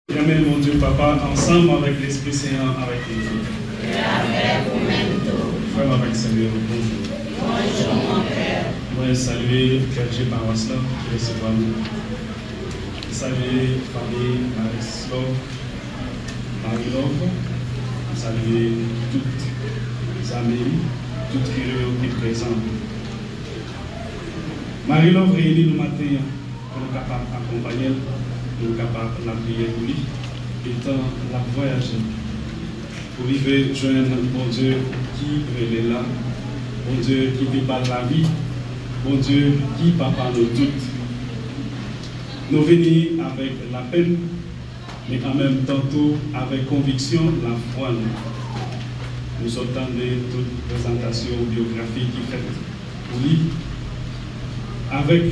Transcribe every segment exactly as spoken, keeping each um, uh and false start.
Renmen Bondye Papa ansanm avèk Lespri Sen an avèk nou tout. E avèk ou menm tou. Frè m avèk sè m yo, bonjou. Bonjou, mon pè. Mwen salye klèje pawas la ki resevwa nou. Mwen salye fanmi Marie Love, Marie Love. Mwen salye tout zanmi, tout kire yo ki prezan. Marie Love reyini nou maten an pou nou kapab akonpaye l, pou nou kapab lapriyè pou li, etan l ap vwayaje, pou rive jwenn Bondye ki rele l la, Bondye ki vin ba l lavi, Bondye ki papa nou tout. Nou vini avèk lapenn, men an menm tan tou avèk konviksyon lafwa nou. Nou sot tande tout prezantasyon biyografik ki fèt pou li. Avèk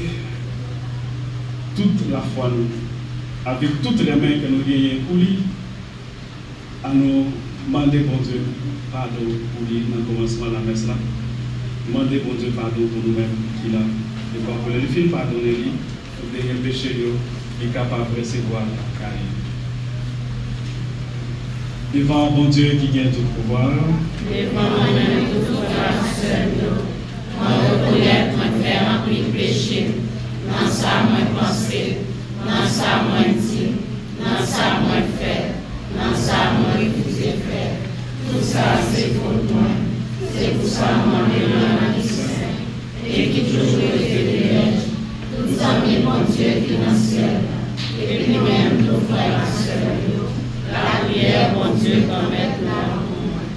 tout lafwa nou, avèk tout renmen ke nou genyen pou li, annou mande Bondye padon pou li nan kòmansman lamès la. Mande Bondye padon pou nou menm ki la. Epi apre, lè li fin padone li, tout dènye peche l yo, li kapab resevwa l lakay li. Devan Bondye ki gen tout pouvwa. Devan mwen menm tou frè ak sè m yo, mwen rekonèt mwen fè anpil peche nan sa mwen panse, nan sa mwen di, nan sa mwen fè, nan sa mwen refize fè. Tout sa se fòt mwen. Se pou sa mwen mande Mari Sen e ki toujou rete fidèl, tout zanmi Bondye ki nan syèl la, epi nou menm tou frè ak sè m yo, lapriyè Bondye Granmèt la pou mwen.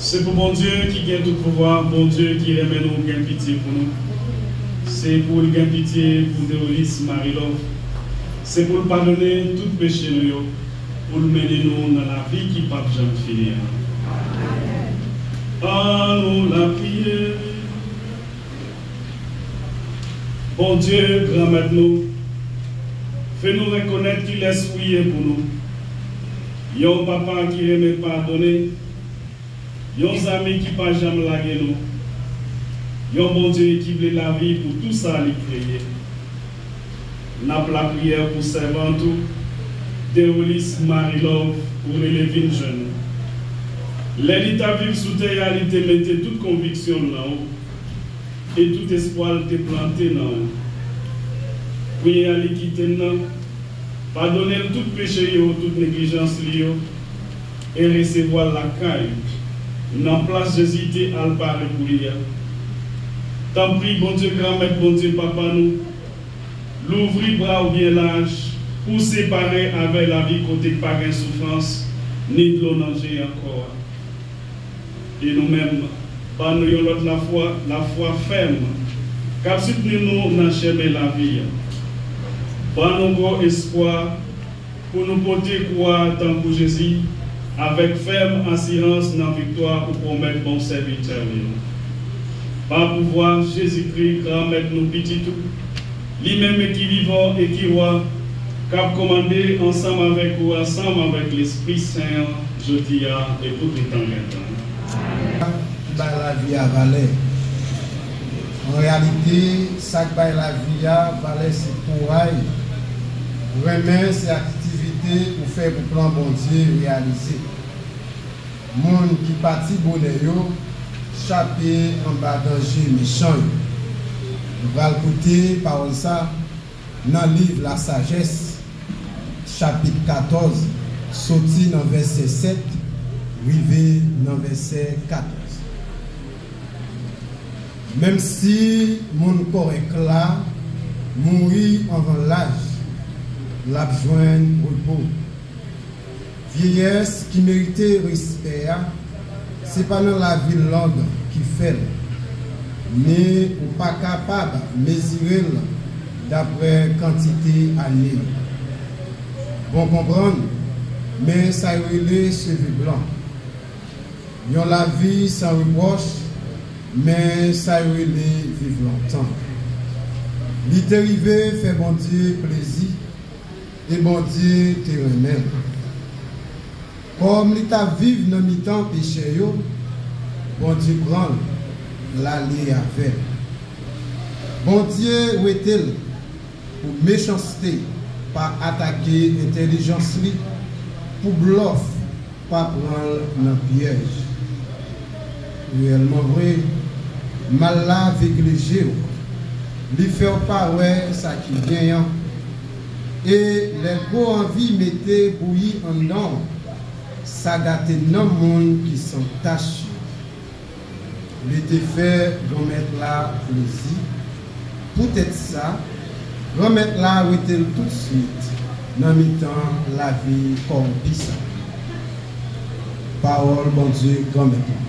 Se pou Bondye ki gen tout pouvwa, Bondye ki renmen nou, gen pitye pou nou. Se pou l gen pitye pou Deolis Marilove. Se pou l padone tout peche nou yo, pou l mennen nou nan lavi ki p ap janm fini an. An nou lapriyè. Bondye, Granmèt nou, fè nou rekonèt kilès ou ye pou nou. Yon papa ki renmen padone, yon zanmi ki pa janm lage nou, yon Bondye ki vle lavi pou tou sa li kreye. N ap lapriyè pou sèvant ou, Deolis Marilove, ou rele vin jwenn nou. Lè li t ap viv sou tè a, li te mete tout konviksyon l nan ou, e tout espwa l te plante nan ou. Kounye a li kite n nan, padone l tout peche yo, tout neglijans li yo, e resevwa l lakay ou, nan plas Jezi te al pare pou li a. Tanpri, Bondye Granmèt, Bondye Papa nou, Louvri bra w byen laj pou w separe avè lavi kote k pa gen soufrans ni dlo nan je ankò a. E nou menm, ban nou yon lòt lafwa, lafwa fèm, k ap soutni nou nan chemen lavi a. Ban nou gwo espwa pou nou pote kwa a tankou Jezi, avèk fèm asirans nan viktwa ou pwomèt bon sèvitè w yo. Pa pouvwa Jezikri, Granmèt nou, Pitit ou, li menm ki vivan e ki wa, k ap kòmande ansanm avèk ou, ansanm avèk Lespri Sen an, jodi a e pou tout tan gen tan. Ki bay lavi a valè. An reyalite, sa k bay lavi a valè se kouray ou renmen, se aktivite ou fè pou plan Bondye reyalize. Moun ki pati bonè yo chape anba danje mechan yo. Nou pral koute pawòl sa nan liv Lasajès, chapit katòz, soti nan vèsè sèt rive nan vèsè katòz. Menm si moun kòrèk la mouri anvan laj, l ap jwenn repo. Vyeyès ki merite respè a, se pa nan lavi long ki fè l, ni ou pa kapab mezire l dapre kantite ane yo. Bon konprann, men sa yo rele cheve blan. Yon lavi san repwòch, men sa yo rele viv lontan. Li te rive fè Bondye plezi, e Bondye te renmen l. Kòm li t ap viv nan mitan pechè yo, Bondye pran l, l ale avè l. Bondye wete l pou mechanste pa atake entèlijans li, pou blòf pa pran l nan pyèj. Reyèlman vre, mal la vegle je w, li fè w pa wè sa ki byen an, e lè gwo anvi mete bouyi anndan w, sa gate nanm moun ki san tach yo. Li te fè Granmèt la plezi. Poutèt sa, Granmèt la wete l toutswit nan mitan lavi kòwonpi sa. Pawòl Bondye Granmèt la.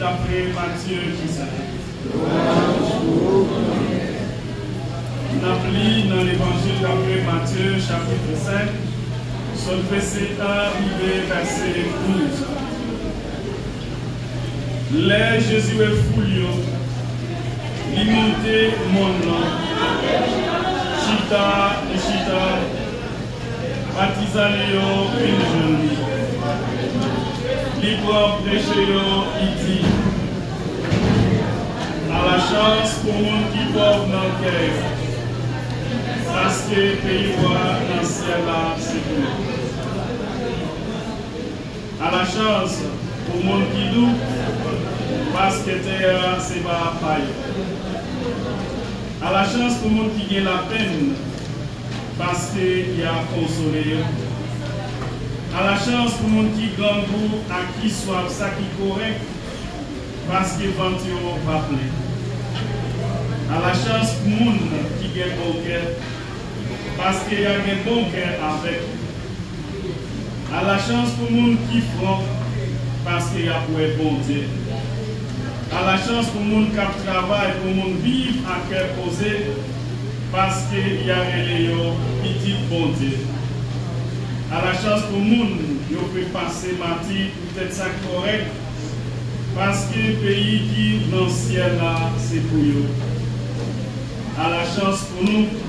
Dapre Matye ki sa? N ap li nan Levanjil dapre Matye, chapit senk, sot vèsè en rive vèsè douz. Lè Jezi wè foul yo, li monte mòn nan, chita, li chita, Patizan yo vin jwenn li. Li pran preche yo, li di: Alachans pou moun ki pòv nan kè yo, paske peyi wa nan syèl la se pou yo. Alachans pou moun ki dou, paske tè a se pa pa yo. Alachans pou moun ki gen lapenn, paske y a konsole yo. Alachans pou moun ki grangou ak ki swaf sa ki kòrèk, paske vant yo va plen. Alachans pou moun ki gen bon kè, paske y a gen bon kè avèk yo. Alachans pou moun ki fran, paske y ap wè Bondye. Alachans pou moun k ap travay, pou moun viv ak kè poze, paske y a rele yo pitit Bondye. Alachans pou moun yo fè pase mati poutèt sa k kòrèk, paske peyi ki nan syèl la se pou yo. Alachans pou nou,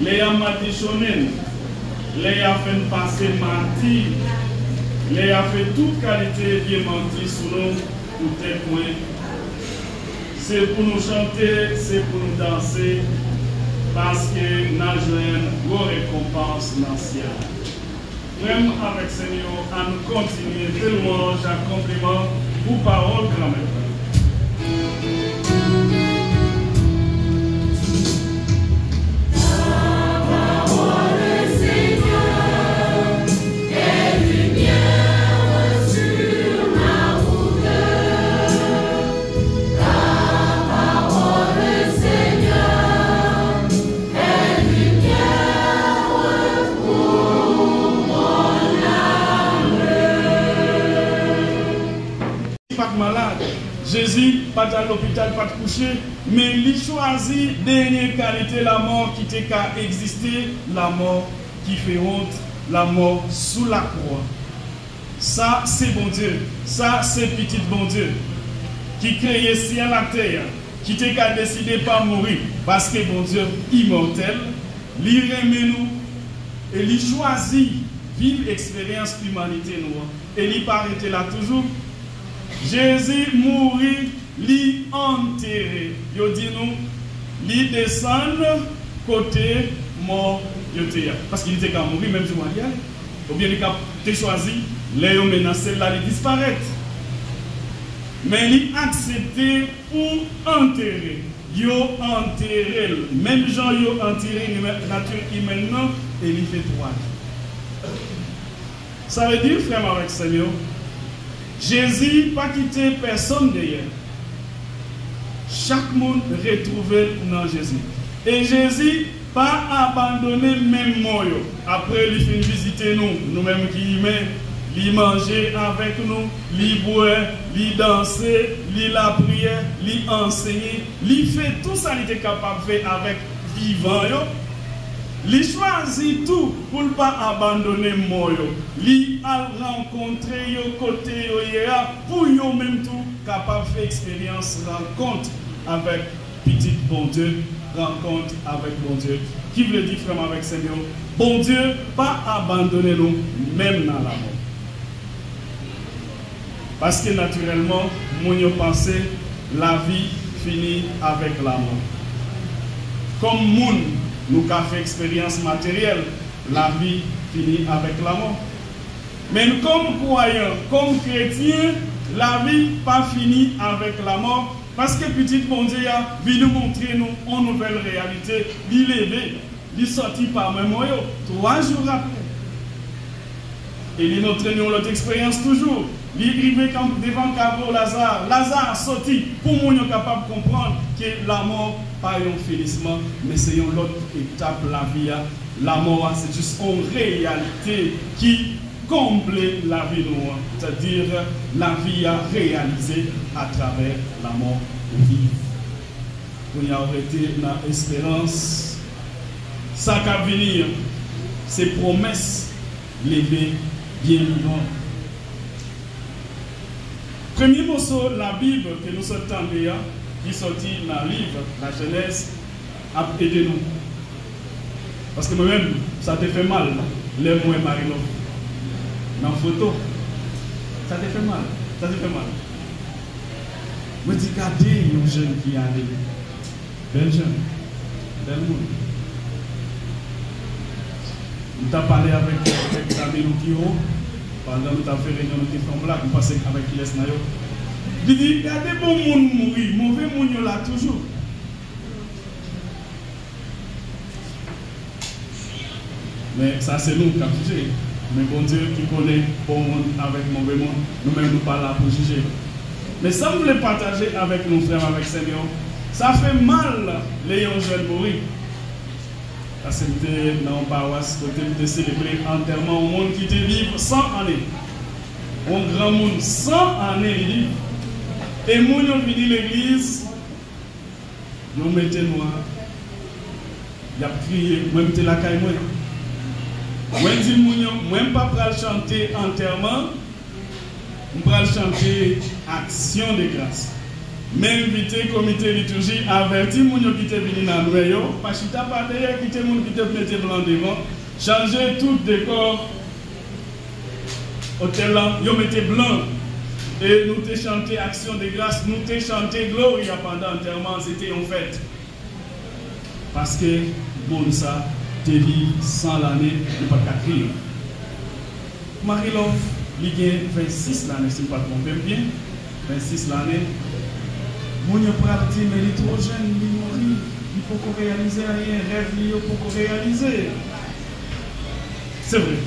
lè y a madichonnen n, lè y a fè n pase mati, lè y a fè tout kalite vye manti sou nou poutèt mwen. Se pou nou chante, se pou nou danse, paske n a jwenn gwo rekonpans nan syèl. Frè m avèk sè m yo, ann kontinye fè lwanj ak konpliman pou pawòl Granmèt la. Li pa t malad. Jezi pa t al lopital, pa t kouche, men li chwazi dènye kalite lanmò ki te ka egziste, lanmò ki fè wont, lanmò sou lakwa. Sa se Bondye, sa se Pitit Bondye ki kreye syèl ak tè a, ki te ka deside pa mouri, paske Bondye imòtèl, li renmen nou e li chwazi viv eksperyans imanite nou an. E li pa rete la toujou. Jezi mouri, li antere. Yo di nou, li desann kote mò yo te ye. Paske li te ka mouri menm jou maryaj. Oubyen li ka te chwazi, lè yo menase l la, li disparèt. Men li aksepte pou antere. Yo antere l. Menm jan yo antere nati imèn nan, e li fè twa jou. Sa vle di, frè m avèk sè m yo, Jezi pa kite pèsonn dèyè. Chak moun retwouve l nan Jezi. E Jezi pa abandone menm mò yo. Apre li fin vizite nou, nou menm ki imen, li manje avèk nou, li bwè, li danse, li lapriyè, li ansenye, li fè tou sa li te kapab fè avèk vivan yo. Li chwazi tou pou l pa abandone mò yo. Li al rankontre yo kote yo ye a, pou yo menm tou kapab fè eksperyans rankont avèk Pitit Bondye, rankont avèk Bondye. Ki vle di, frè m avèk sè m yo, Bondye pa abandone nou menm nan lanmò. Paske natirèlman, moun yo panse lavi fini avèk lanmò. Kòm moun, nou ka fè eksperyans materyèl, lavi fini avèk lanmò. Men kòm kwayan, kòm kretyen, lavi pa fini avèk lanmò, paske Pitit Bondye a vin montre nou yon nouvèl reyalite, li leve. Li sòti pami mò yo twa jou apre. E li montre nou yon lòt eksperyans toujou. Li rive kan-, devan kavo Laza. Laza sòti pou moun yo kapab konprann ke lanmò pa yon finisman, men se yon lòt etap lavi a. Lanmò a, se jis yon reyalite ki konble lavi nou an, sètadi lavi a reyalize atravè lanmò ou viv. Kounye a w rete nan esperans sa k ap vini an, se pwomès leve byen vivan. Premye moso Labib ke nou sot tande a, ki soti nan liv Lajenèz, ap ede nou. Paske mwen menm, sa te fè mal lè m wè Marilove nan foto. Sa te fè mal. Sa te fè mal. Mwen di, gade yon jèn ki ale. Bèl jèn. Bèl moun. M t ap pale avèk, avèk zanmi nou ki wo, pandan nou t ap fè reyinyon, nou te fè yon blag, m panse avèk kilès nan yo. Li di, gade bon moun mouri, move moun yo la toujou. Men sa se nou k ap jije. Men Bondye ki konnen bon moun avèk move moun, nou menm nou pa la pou jije. Men sa m vle pataje avèk nou, frè m avèk sè m yo, sa fè mal lè yon jèn mouri. Paske m te nan yon pawas kote m te selebre antèman yon moun ki te viv san ane. Yon granmoun san ane li viv. E moun yo vini legliz, yo mete nwa, y ap kriye. Mwen, m te lakay mwen. Mwen di moun yo, mwen, m pa pral chante antèman, m pral chante aksyon de gras. Men envite komite liturji avèti moun yo ki te vini nan nwè yo, pa chita pa dèyè, kite moun ki te mete blan devan, chanje tout dekò otèl la, yo mete blan. E nou te chante aksyon de gras, nou te chante Gloria pandan antèman an, se te yon fèt. Paske moun sa te viv san lane, nou pa t ka kriye. Marilove, li gen vennsis lane, si m pa twonpe m byen, vennsis lane. Moun yo pral di, men li twò jèn, li mouri, li poko reyalize anyen, rèv li yo poko reyalize. Se vre.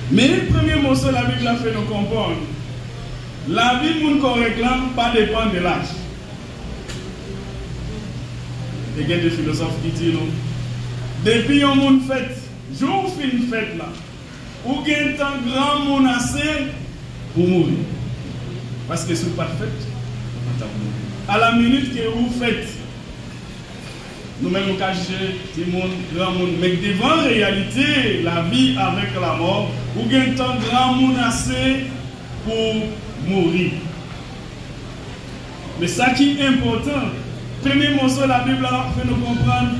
Men premye moso Labib la fè nou konprann, lavi moun kòrèk lan pa depann de laj. E gen de filozòf ki di nou, depi yon moun fèt, jou w fin fèt la, ou gentan granmoun ase pou mouri. Paske si w pa t fèt, ou pa t ap mouri. A la minit ke ou fèt, nou menm nou ka jije timoun, granmoun, men devan reyalite lavi avèk lamò, ou gentan granmoun ase pou mouri. Men sa ki enpòtan, premye moso Labib la fè nou konprann,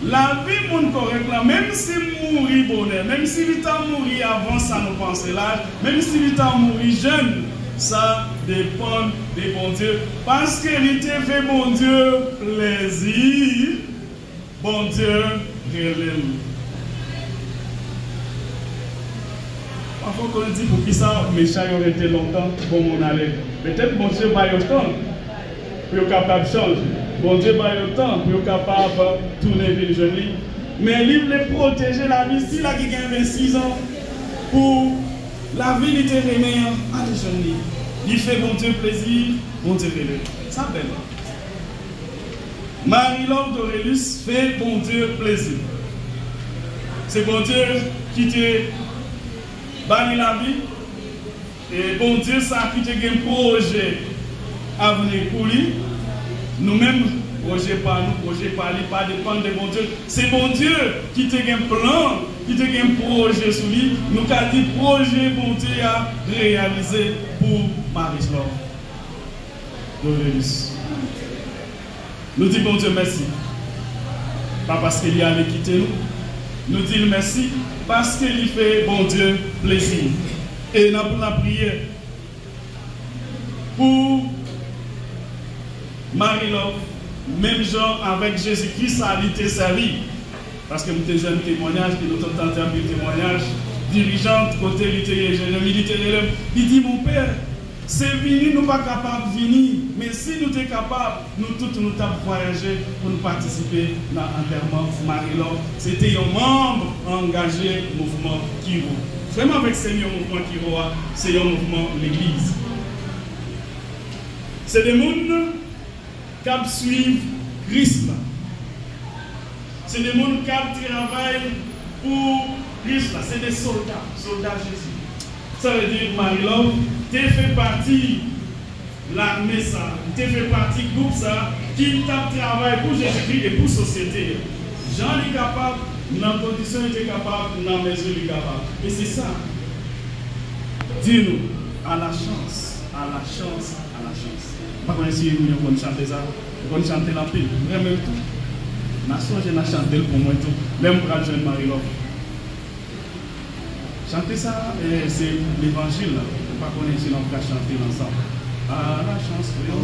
lavi moun kòrèk lan, menm si l mouri bonè, menm si li ta mouri avan sa nou panse laj, menm si li ta mouri jèn, sa depann de Bondye, paske li te fè Bondye plezi. Bondye rele l. Pafwa, w konn di, poukisa mecha yo rete lontan, bon moun ale? Petèt Bondye ba yo tan pou yo kapab chanje. Bondye ba yo tan pou yo kapab tounen vin jwenn li. Men li vle pwoteje lavi sila ki gen vennsis an pou lavi li te renmen an ale jwenn li. Li fè Bondye plezi, Bondye rele l. Sa bèl. Marie-Laure Dorélus fè Bondye plezi. Se Bondye ki te ba li lavi. E Bondye sa ki te gen pwojè avni pou li. Nou menm, pwojè pa nou, pwojè pa li, pa depann de Bondye. Se Bondye ki te gen plan, ki te gen pwojè sou li. Nou ka di pwojè Bondye a reyalize pou Marie-Laure Dorélus. Nou di Bondye mèsi. Pa paske li ale kite nou. Nou di l mèsi paske li fè Bondye plezi. E n ap lapriyè pou Marie-Laure, menm jan avèk Jezikri sa li te sèvi. Paske m te jwenn temwayaj, ke nou tout tande anpil temwayaj, dirijan, kote li te ye, Jeremi, li te rele m, li di, Monpè, se vini nou pa kapab vini, men si nou te kapab, nou tout nou t ap vwayaje pou nou patisipe nan antèman Marie-Laure. Se te yon manm angaje mouvman Kiwo. Vrèman, avèk se yon mouvman Kiwo a, se yon mouvman legliz. Se de moun k ap swiv Kris la. Se de moun k ap travay pou Kris la. Se de sòlda, sòlda Jezi. Sa vle di Marie Love te fè pati lame sa, li te fè pati gwoup sa ki t ap travay pou Jezikri e pou sosyete a. Jan li kapab, nan kondisyon li te kapab, nan mezi li kapab. E se sa. Di nou, à la chance, à la chance, à la chance. M pa konnen si nou konn chante sa. M konn chante l anpil. M renmen l tou. N a sonje n a chante l pou mwen tou. Lè m pral jwenn Marie Love. Chante sa, eh, se levanjil la. M pa konnen si n ap ka chante l ansanm. À la chance, Léon.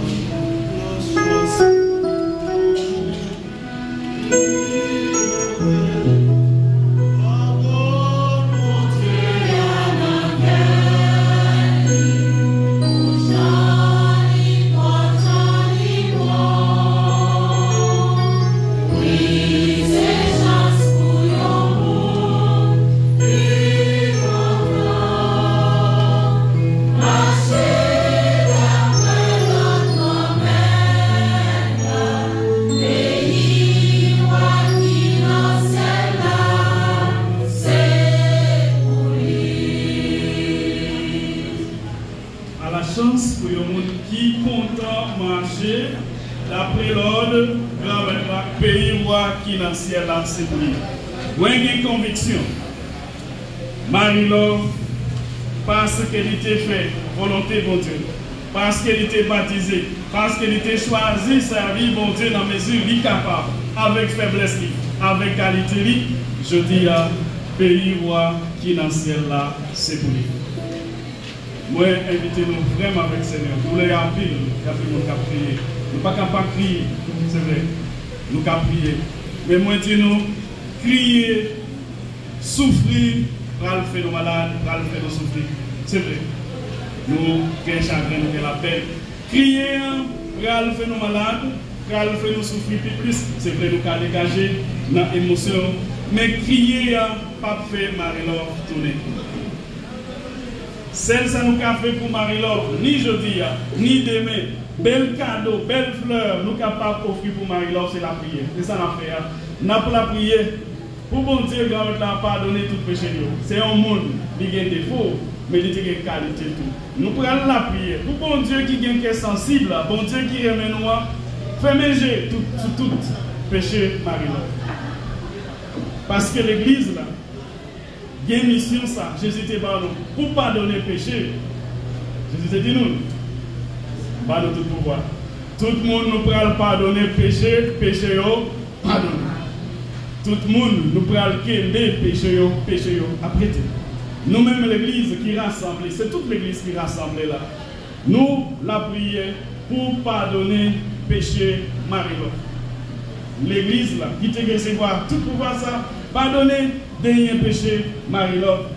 À la chance pou yon moun ki kontan mache daprè lòd Granmèt la, peyi wa ki nan syèl la, se pou li. Mwen gen konviksyon, Marie Love, paske li te fè volonte Bondye, paske li te batize, paske li te chwazi sèvi Bondye nan mezi li kapab, avèk feblès li, avèk kalite li, jodi a, peyi wa ki nan syèl la, se pou li. Mwen envite nou vrèman avèk Senyè. Doulè a anpil, gen anpil moun k ap kriye. Nou pa ka pa kriye, se vre. Nou ka priye. Men mwen di nou, kriye, soufri, pral fè nou malad, pral fè nou soufri. Se vre. Nou gen chagren, nou gen lapèn. Kriye an pral fè nou malad, pral fè nou soufri pi plis. Se vre, nou ka degaje nan emosyon, men kriye a p ap fè Marie Love tounen. Sèl sa nou ka fè pou Marie Love, ni jodi a, ni demen, bèl kado, bèl flè nou kapab ofri pou Marie Love, se lapriyè. Se sa n ap fè a. N ap lapriyè pou Bondye Granmèt la padone tout peche l yo. Se yon moun, li gen defo, men li te gen kalite tou. Nou pral lapriyè pou Bondye ki gen kè sansib la, Bondye ki renmen nou an, fèmen je tout, sou tout peche Marie Love. Paske legliz la, gen misyon sa Jezi te ba nou pou padone peche. Jezi te di nou, m ba nou tout pouvwa. Tout moun nou pral padone peche, peche yo padone. Tout moun nou pral kenbe peche yo, peche yo ap rete. Nou menm legliz ki rasanble, se tout legliz ki rasanble la. Nou lapriyè pou padone peche Marie Love. Legliz la ki te resevwa tout pouvwa sa, padone dènye peche Marie Love.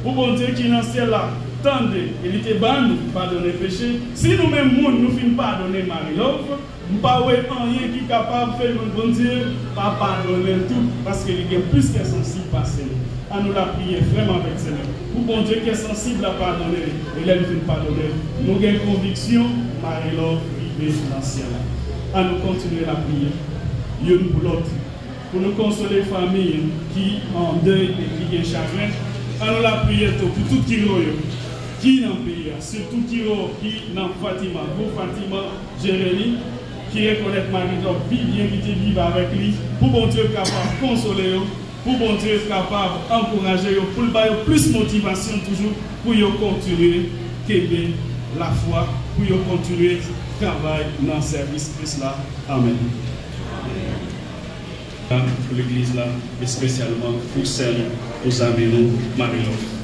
Pou Bondye ki nan syèl la tande e li te ban nou padone peche, si nou menm moun nou fin padone Marie Love, m pa wè anyen ki kapab fè Bondye pa padone l tou, paske li gen plis kè sansib pase nou. An nou lapriyè vrèman avèk Senyè pou Bondye kè sansib la padone l, e lè l fin padone l, nou gen konviksyon Marie Love rive nan syèl la. An nou kontinye lapriyè youn pou lòt pou nou konsole fanmi ki an dèy e ki gen chagren. An nou lapriyè tou pou tout Kiro yo ki nan peyi a, sitou Kiro ki nan Fatima, Gwo Fatima, Jeremi, ki rekonèt Marie Love pi byen, ki te viv avèk li, pou Bondye kapab konsole yo, pou Bondye kapab ankouraje yo, pou l ba yo plis motivasyon toujou pou yo kontinye kenbe lafwa, pou yo kontinye travay nan sèvis Kris la. Amèn. Pou legliz la, espesyalman pou sè nou, pou zanmi nou, Marie Love.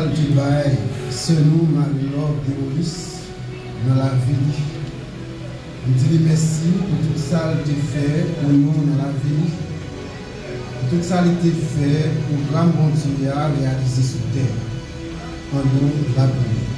L te bay sè nou Marie Love Demolis nan lavi li. M di li mèsi pou tout sa l te fè pou nou nan lavi li, pou tout sa li te fè pwogram Bondye a reyalize sou tè. An nou lapriyè.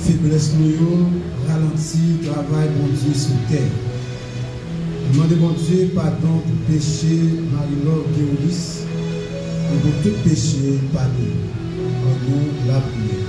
Feblès nou yo ralanti travay Bondye sou tè. Mande Bondye padon pou peche Marie Love Demolis e pou tout peche pa nou. An nou lapriyè.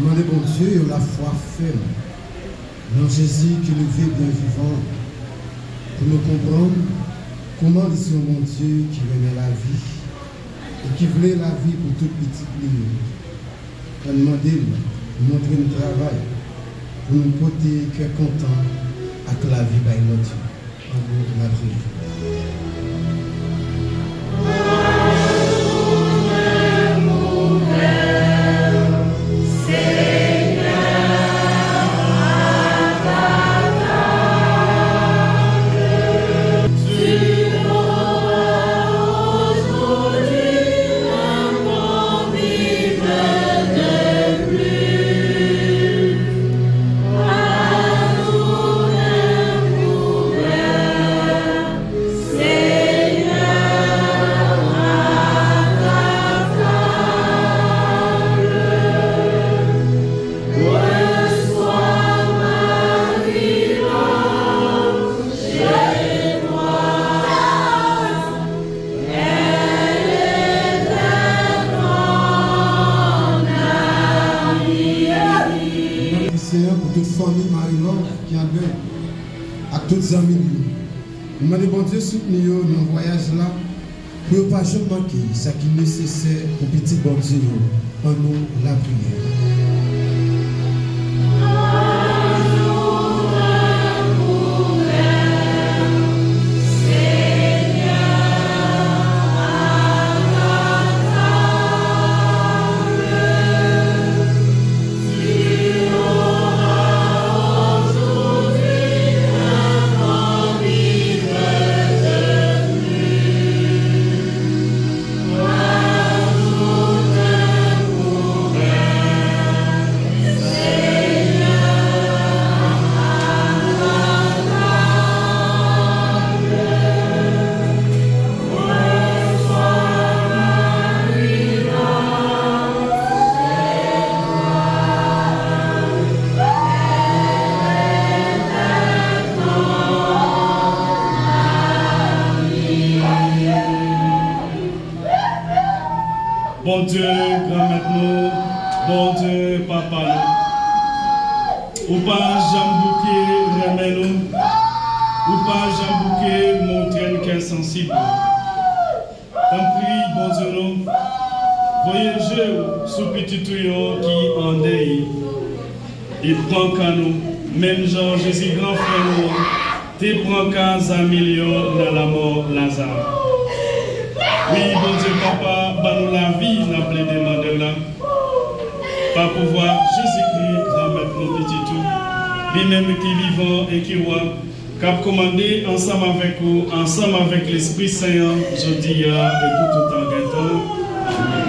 Mande Bondye yon lafwa fèm nan Jezi ki leve byen vivan, pou nou konprann kòman li se yon Bondye ki renmen lavi e ki vle lavi pou tout pitit li yo. Ann mande l montre n travay pou nou pote kè kontan ak lavi bay lòt yo. An nou lapriyè. Mèsi Senyè pou tout fanmi Marie Love ki anndan ak tout zanmi li yo. Nou mande Bondye soutni yo nan vwayaj la pou yo pa janm manke sa ki nesesè pou pitit Bondye yo. An nou lapriyè. Bondye, Granmèt nou, Bondye, Papa nou. Ou pa janm bouke renmen nou. Ou pa janm bouke montre n kè sansib ou. Tanpri, Bondye nou, voye je w sou pitit ou yo ki an dèy, e pran ka nou, menm jan Jezi, gran frè nou an, te pran ka zanmi l yo nan lanmò Laza. Wi, Bondye Papa, ban nou lavi n ap plede mande w la. Pa pouvwa Jezikri, Granmèt nou, Pitit ou, li menm ki vivan e ki wa, k ap kòmande ansanm avèk ou, ansanm avèk Lespri Sen an, jodi a e pou tout tan gen tan. Amèn.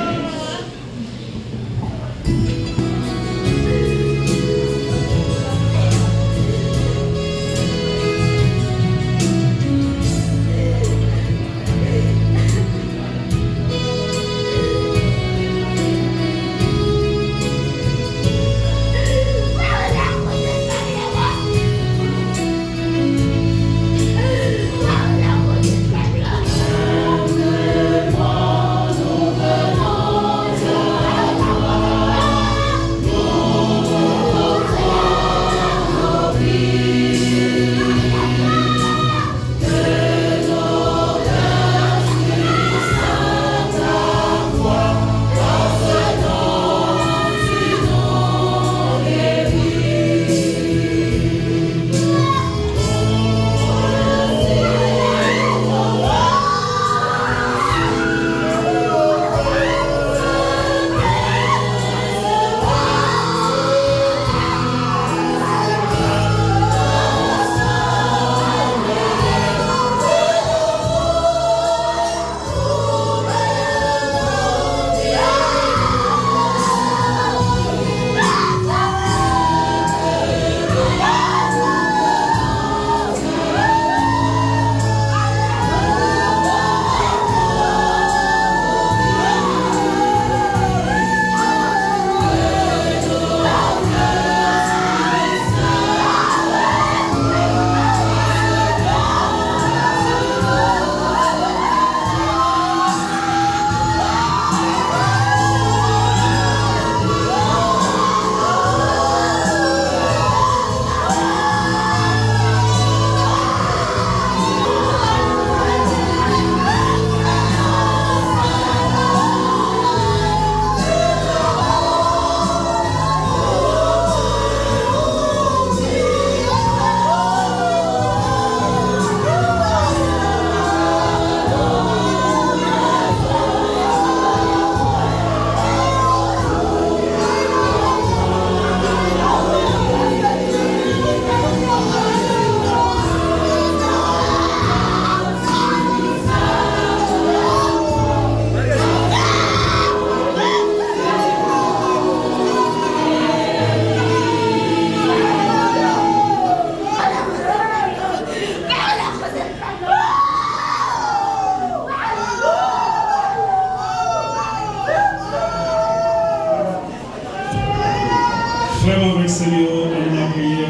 Frè m avèk sè m yo, ann nan priyè.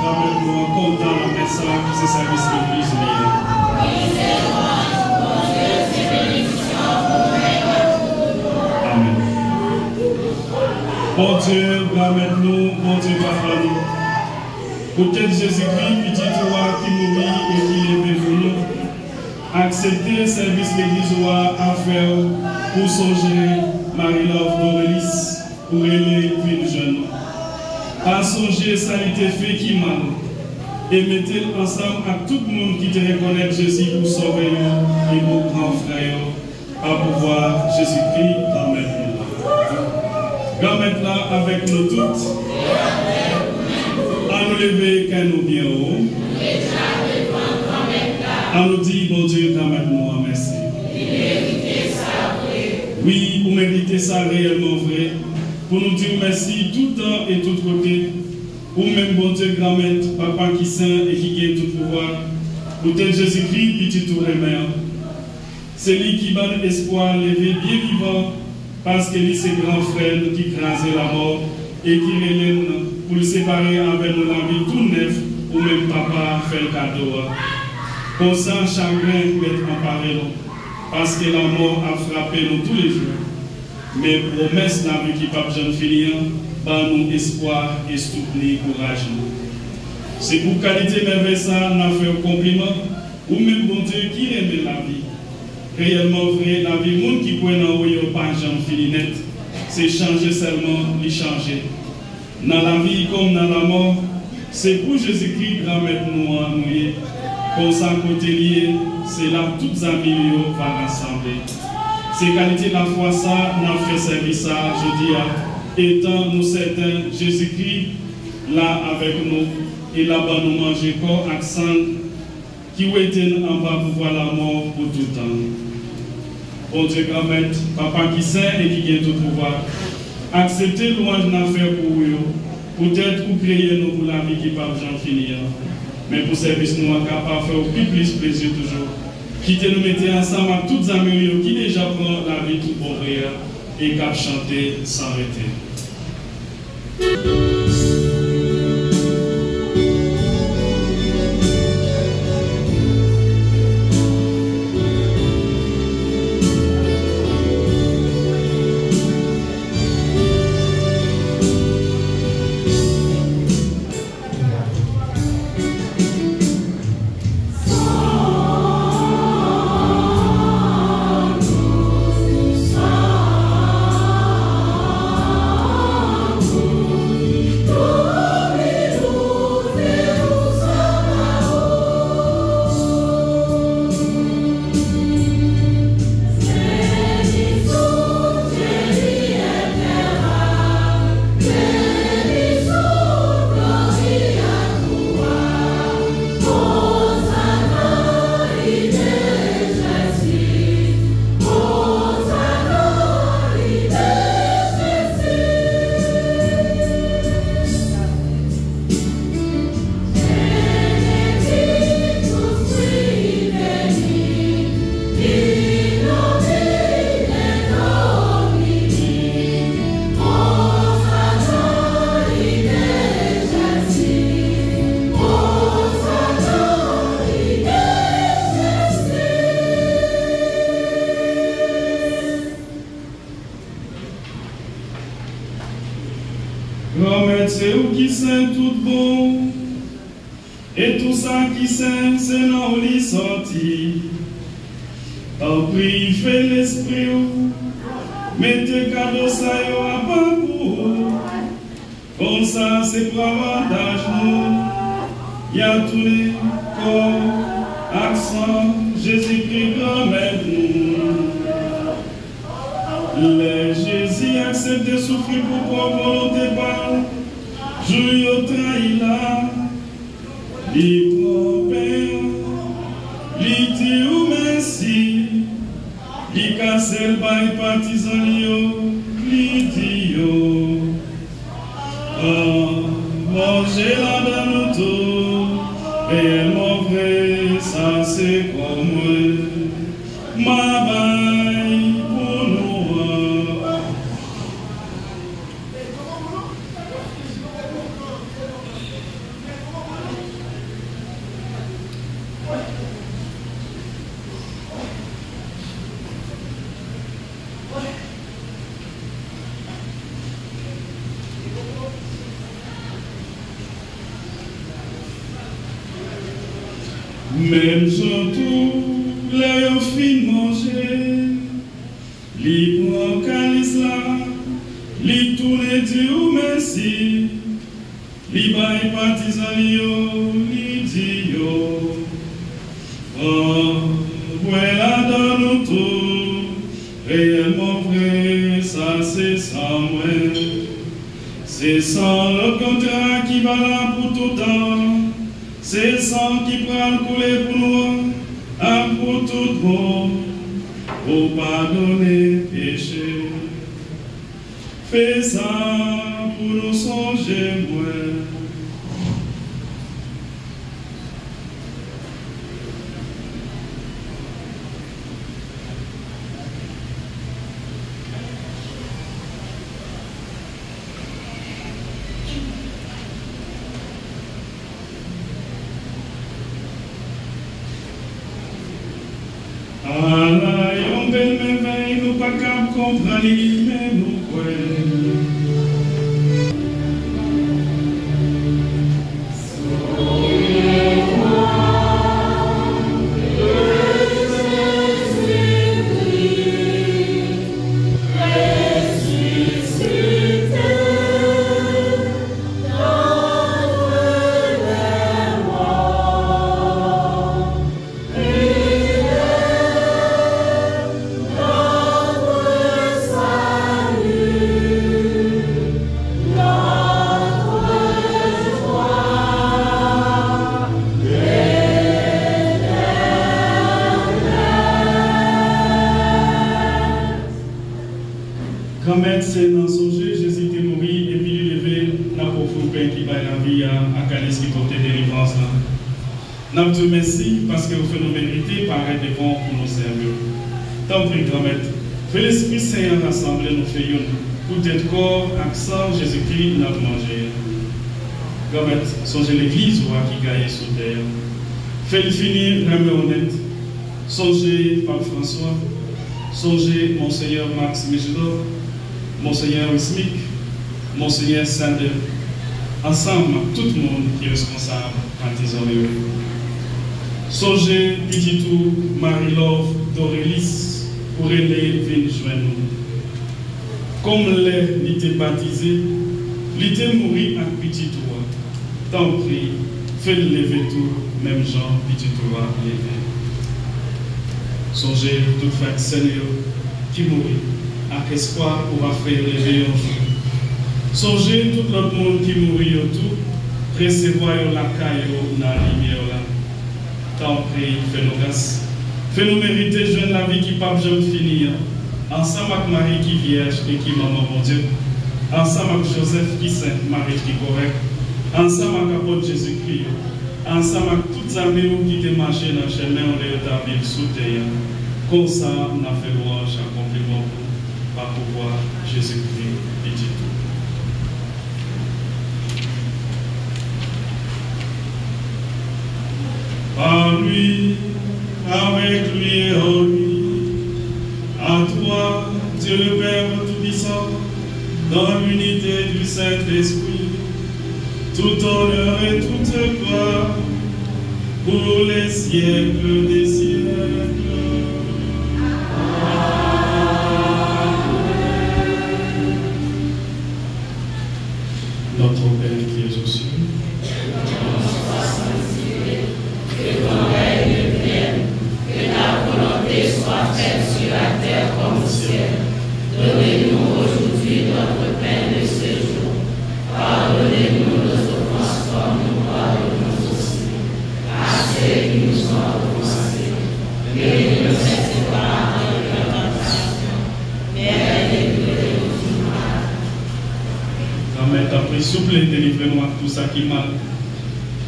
Granmèt nou an kontan nan mès la, se sèvis legliz li ye. Amèn. Bondye, Granmèt nou, Bondye Papa nou, poutèt Jezikri, Pitit ou a ki mouri e ki leve pou nou, aksepte sèvis legliz ou a ap fè w pou sonje Marie Love Dorelis, ou rele vin jwenn nou. Pa sonje sa li te fè ki mal, e mete l ansanm ak tout moun ki te rekonèt Jezi pou Sovè yo e pou gran frè yo, pa pouvwa Jezikri, Granmèt nou an. Granmèt la avèk nou tout. Ann nou leve kè nou byen wo. Ann nou di Bondye, Granmèt nou an, mèsi. Wi, ou merite sa reyèlman vre, pou nou di w mèsi tout tan e tout kote. Ou menm, Bondye Granmèt, Papa ki sen e ki gen tout pouvwa, poutèt Jezikri, Pitit ou renmen an. Se li ki ban n espwa leve byen vivan, paske li se gran frè n ki kraze lanmò e ki rele n pou l separe avè nou lavi tou nèf ou menm Papa fè l kado a. Konsa, chagren mèt anpare nou, paske lanmò ap frape nou toulejou. Men pwomès lavi ki p ap janm fini an ban nou espwa e soutni kouraj nou. Se pou kalite mèvèy sa a n ap fè w konpliman, ou menm Bondye ki renmen lavi. Reyèlman vre, lavi moun ki kwè nan ou yo pa janm fini nèt. Se chanje sèlman li chanje. Nan lavi kòm nan lanmò, se pou Jezikri, Granmèt nou an, nou ye. Konsa, kote li ye, se la tout zanmi li yo va rasanble. Se kalite lafwa sa a n ap fè sèvis sa a jodi a, etan nou sèten Jezikri la avèk nou e l ap ban nou manje kò ak san l ki wete n anba pouvwa lanmò pou toutan. Bondye Granmèt, Papa ki sen e ki gen tout pouvwa, aksepte lwanj n ap fè pou ou yo, poutèt ou kreye nou pou lavi ki p ap janm fini an. Men pou sèvis nou an ka pa fè w pi plis plezi toujou, kite nou mete ansanm ak tout zanmi w yo ki deja pran lavi toutbonvre a e k ap chante san rete. Granmèt, se ou ki sen tout bon, e tou sa ki sen, se nan ou li sòti. Tanpri, fè lespri w mete kado sa yo apa pou ou. Konsa, se pou avantaj nou, y a tounen kò ak san Jezikri, Granmèt nou. Lè Jezi aksepte soufri pou pwòp volonte pa l, jou yo trayi l la, li pran pen an, li di ou mèsi, li kase l bay patizan li yo, li di yo, pran, manje ladan nou tou, reyèlman vre, sa se kò mwen. M a bay pou nou an. Menm jan tou, lè yo fin manje, li pran kalis la, li tounen di ou mèsi, li bay patizan li yo, li di yo, pran, bwè ladan nou tou, reyèlman vre, sa se san mwen. Se san lòt kontra ki valab pou tout tan. Se san ki pral koule pou nou an ak pou tout moun, pou padone peche. Fè sa pou nou sonje mwen. Ala yon bèl mèvèy, nou pa kab konprann li, men Akanès ki pote delivrans lan. N ap di w mèsi paske w fè nou merite parèt devan w pou nou sèvi w. Tanpri, Granmèt, fè Lespri Sen an rasanble nou fè youn, poutèt kò ak san Jezikri n ap manje a. Granmèt, sonje legliz ou a ki gaye sou tè a. Fè l fini renmen w nèt. Sonje Pap Franswa. Sonje Monsenyè Max Michelot, Monsenyè Wismic, Monsenyè Sander, ansanm ak tout moun ki responsab patizan yo. Sonje pitit ou Marie Love Dorelis ou rele vin jwenn nou. Kòm lè li te batize, li te mouri ak pitit ou a. Tanpri, fè l leve tou, menm jan pitit ou a leve. Sonje tout frè ak sè nou yo ki mouri, ak espwa ou va fè yo leve yon jou. Sonje tout lòt moun ki mouri yo tou, resevwa yo lakay ou nan limyè w la. Tanpri, fè nou gras. Fè nou merite jwenn lavi ki p ap janm fini an, ansanm ak Mari ki vyèj e ki manman Bondye, ansanm ak Jozèf ki sen, mari ki kòrèk, ansanm ak apot Jezikri yo, ansanm ak tout zanmi w ki te mache nan chemen w lè yo t ap viv sou tè a. Konsa, n ap fè lwanj ak konpliman pou ou, pa pouvwa Jezikri, Pitit ou. Par lui, avec lui et en lui, à toi, Dieu le Père Tout-Puissant, dans l'unité du Saint-Esprit, tout honneur et toute gloire pour les siècles des siècles. Notre Père qui es aux cieux, que ton règne vienne, que ta volonté soit faite sur la terre comme au ciel. Donnez-nous aujourd'hui notre pain de ce jour. Pardonnez-nous nos offenses comme nous pardonnons aussi à ceux qui nous ont offensés. Et ne nous laisse pas entrer en tentation, mais délivre-nous du mal. Granmèt, tanpri, souple, delivre nou ak tout sa ki mal.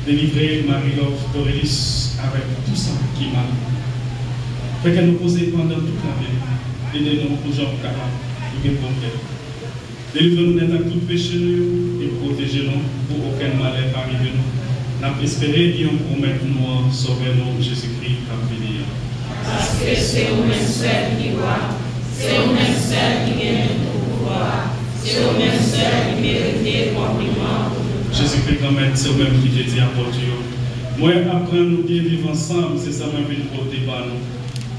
Delivre Marie Love Dorelis avèk tout sa ki mal. Fè kè nou poze pandan tout lane. Ede nou pou jan ou kapab. Ou gen bon kè. Delivre nou nèt ak tout peche nou yo e pwoteje nou pou okenn malè pa rive nou. N ap espere gen yon pwomèt nou an Sovè nou Jezikri k ap vini an. Paske se ou menm sèl ki wa, se ou menm sèl ki genyen tout pouvwa a, se ou menm sèl ki merite konpliman pou tout tan. Jezikri Granmèt, se ou menm ki te di apot ou yo, mwen ap pran nou byen viv ansanm, se sa mwen vin pote ba nou.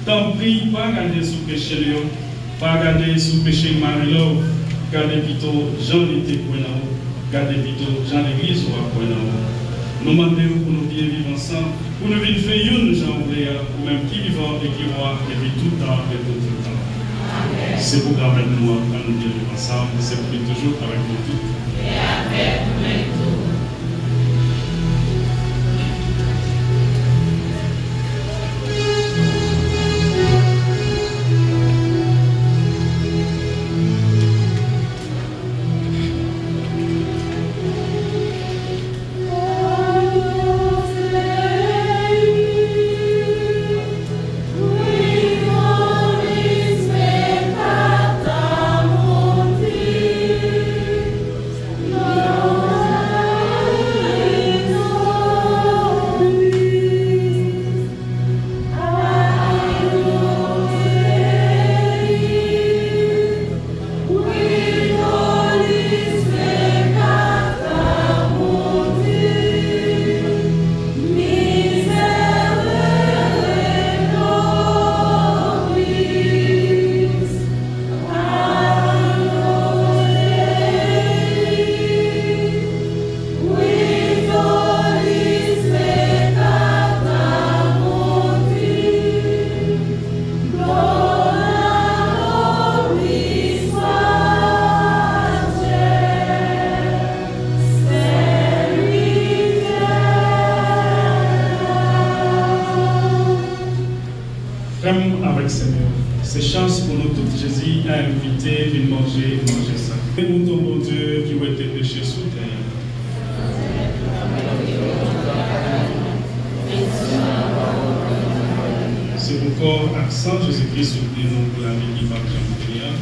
Tanpri, pa gade sou peche l yo, pa gade sou peche Marie Love, gade pito jan li te kwè nan ou, gade pito jan legliz ou a kwè nan ou. Nou mande w pou nou byen viv ansanm, pou nou vin fè youn jan ou vle a, ou menm ki vivan e ki wa depi tout tan e pou tout tan. Se pou Granmèt nou an, ann nou byen viv ansanm, se pou li toujou avèk nou tout. E avèk ou menm tou. San Jezi Kris, nou priye nou pou lavi ki p ap janm fini an.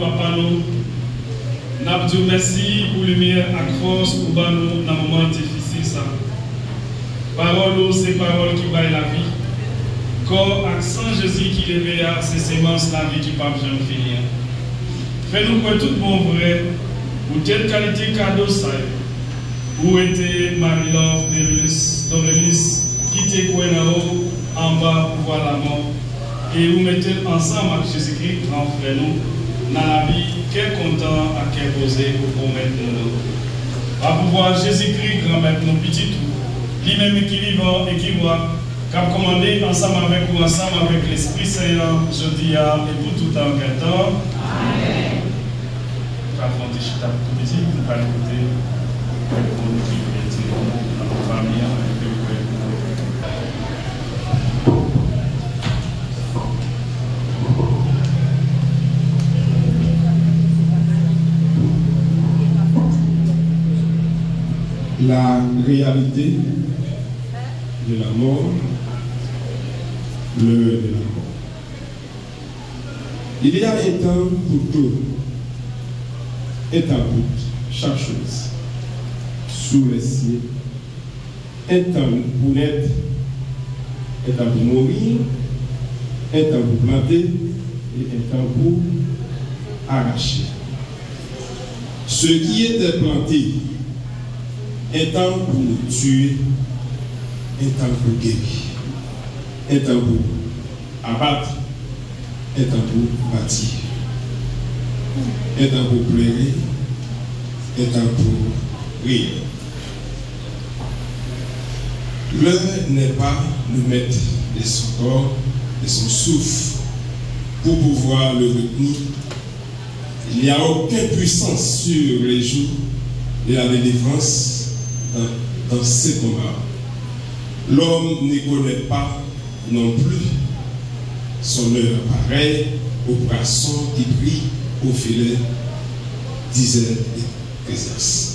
Papa nou, n ap di w mèsi pou limyè ak fòs ou ba nou nan moman difisil sa a. Pawòl ou se pawòl ki bay lavi. Kò ak san Jezi ki leve a se semans lavi ki p ap janm fini an. Fè nou kwè tout bon vre ou tèl kalite kado sa yo. Ou rete Marie-Laure Dorelus, Dorelus ki te kwè nan ou anba pouvwa lanmò, e ou mete l ansanm ak Jezikri, gran frè nou, nan lavi kè kontan ak kè poze ou pwomèt nou nan. Pa pouvwa Jezikri, Granmèt nou, Pitit ou, li menm ki vivan e ki wa, k ap kòmande ansanm avèk ou, ansanm avèk Lespri Sen an, jodi a e pou tout tan gen tan. Amèn. Nou pral fè yon ti chita pou tou piti, nou pral koute kèk moun ki vle di yon mo nan non fanmi an, epi nou pral La réalité de la mort, l'heure de la mort. Il y a un temps pour tout, un temps pour chaque chose sous les cieux, un temps pour naître, un temps pour mourir, un temps pour planter et un temps pour arracher. Ce qui était planté, un temps pour tuer, un temps pour guérir, un temps pour abattre, un temps pour bâtir, un temps pour pleurer, un temps pour rire. L'heure n'est pas le maître de son corps, de son souffle, pour pouvoir le retenir. Il n'y a aucune puissance sur les jours de la délivrance dans, dans ce combat. L'homme ne connaît pas non plus son heure, pareil au poisson qui pris au filet, disait Ecclésiaste.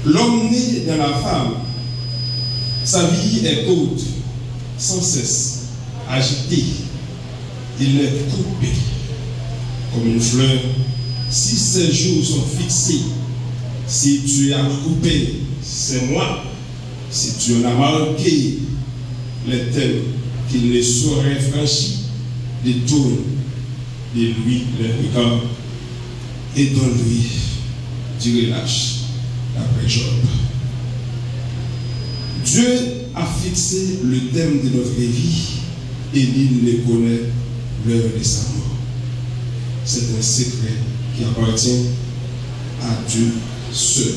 L'homme né dans la femme, sa vie est courte, sans cesse agitée. Il est coupé comme une fleur. Si ses jours sont fixés, si tu as coupé ses mois, si tu en as marqué les termes qu'il ne saurait franchir, détourne de lui les regards et donne-lui du relâche, d'après Job. Dieu a fixé le terme de notre vie et nul ne connaît l'heure de sa mort. C'est un secret qui appartient à Dieu seul.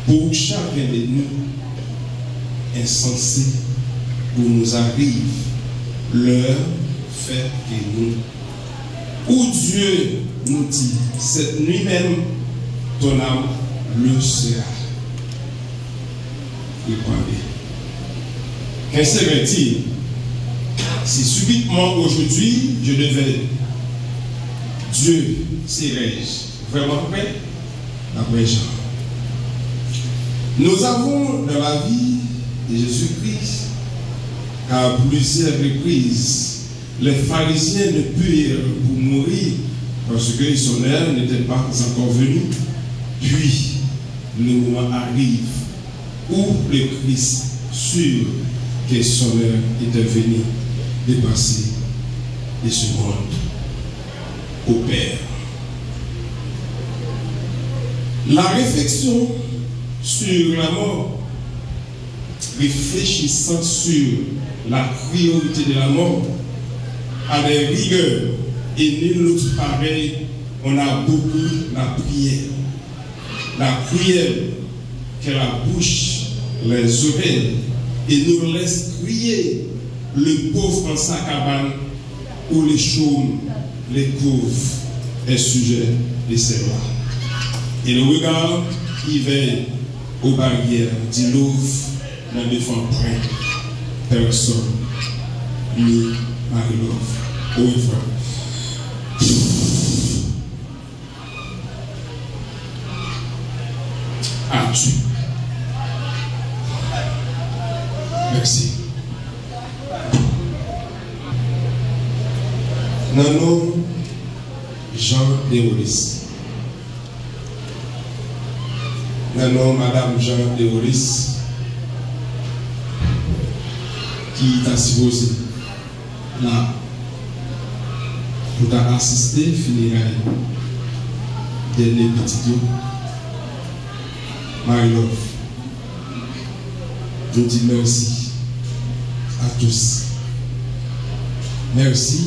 Pour chacun de nous, insensé où nous arrive, l'heure fait que nous Ou Dieu nous dit, cette nuit même, ton âme le sera. Répondez. Qu'un serait-il si subitement aujourd'hui je devais, Dieu serais-je vraiment prêt? D'après Jean. Nous avons dans la vie de Jésus-Christ, à plusieurs reprises, les pharisiens ne purent pour mourir parce que son heure n'était pas encore venue. Puis, le moment arrive où le Christ, sûr que son heure était venue de passer de ce monde au Père. La réflexion sur la mort, réfléchissant sur la cruauté de la mort, à des rigueurs et nul autre pareil, on a beaucoup la prière. La prière que la bouche, les oreilles, et nous laisse crier le pauvre en sa cabane où le chaume, les couves et sujet de ses lois. Et le regard qui veille aux barrières du Louvre ne défend point personne, ni Marie-Laure. Au revoir. Adieu. Mèsi. Nan non Jean Derolis. Nan non Madanm Jean Derolis, ki ta sipoze la pou ta asiste fineray dènye pitit yo, Marie Love. Nou di mèsi a tous. Mèsi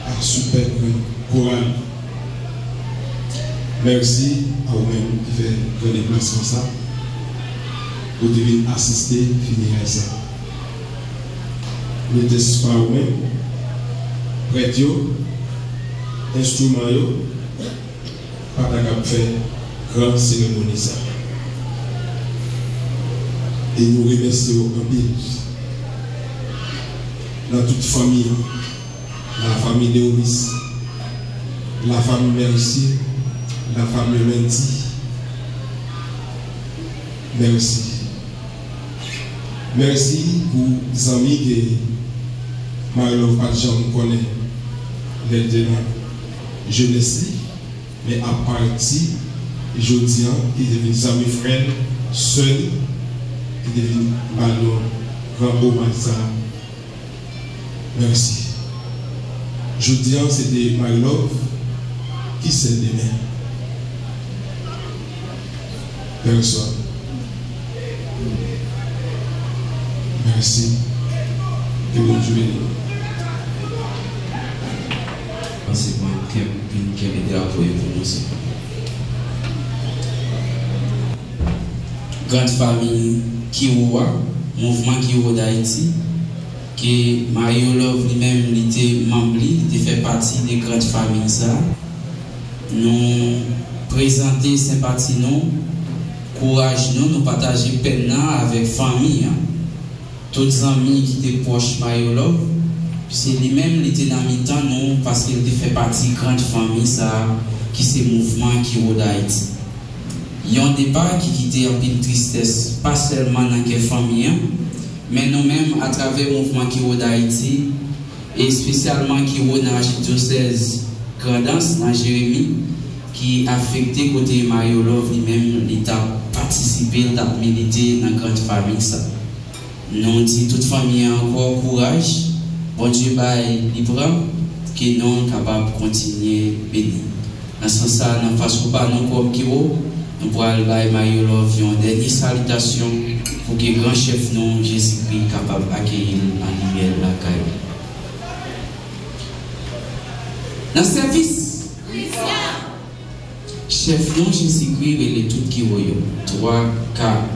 a sipèb koral. Mèsi a ou menm ki fè gran deplasman sa pou te vin asiste fineray sa. Nou te espere ou menm, prèt yo, enstriman yo, pa ta kab fè gran seremoni sa. E nou remèsye w anpil. Nan tout fanmi an, la famille Derolis, la famille Mercier, la famille Mendy, mèsi. Mèsi pou zanmi ke Marie Love pa t janm konnen lè l te nan jenès li, men apati jodi a, ki te vin zanmi frè l, sè l, ki te vin ba l yon gran omaj sa. Mèsi. Jodi a, se te Marie Love, ki sèl demen? Bonswa. Mèsi. Ke Bondye beni nou. Panse pran kèm, vin kenbe drapo yo pou nou se. Grand Famille Kiwo a, Mouvman Kiwo Dayiti, ke Mario Love li menm li te manm li, li te fè pati de Grand Famille sa. Nou prezante senpati nou, kouraj nou, nou pataje pèn nan avèk fanmi an. Tout zanmi ki te pwòch Mario Love, se li menm li te nan mitan nou paske li te fè pati grand fanmi sa a ki se Mouvman Kiwo Dayiti. Yon depa ki kite anpil tristès, pa sèlman nan kè fanmi an, men nou menm atravè Mouvman Kiwo Dayiti, e espesyalman Kiwo nan achidyosèz Grandans, nan Jeremi, ki afekte kote Mario Love li menm li t ap patisipe, li t ap milite nan grand famille sa. Nou di tout fanmi an ankò kouraj, Bondye bay li pran, ke non l kapab kontinye beni. Nan sans sa, nan fason pa nou kòm Kiwo, nou pral bay Mario Love yon dènye salitasyon pou ke gran chèf nou, Jezikri, kapab akeyi l nan limyè lakay li. Nan sèvis Chèf nou Jezikri rele tout Kiwo yo. Twa, kat.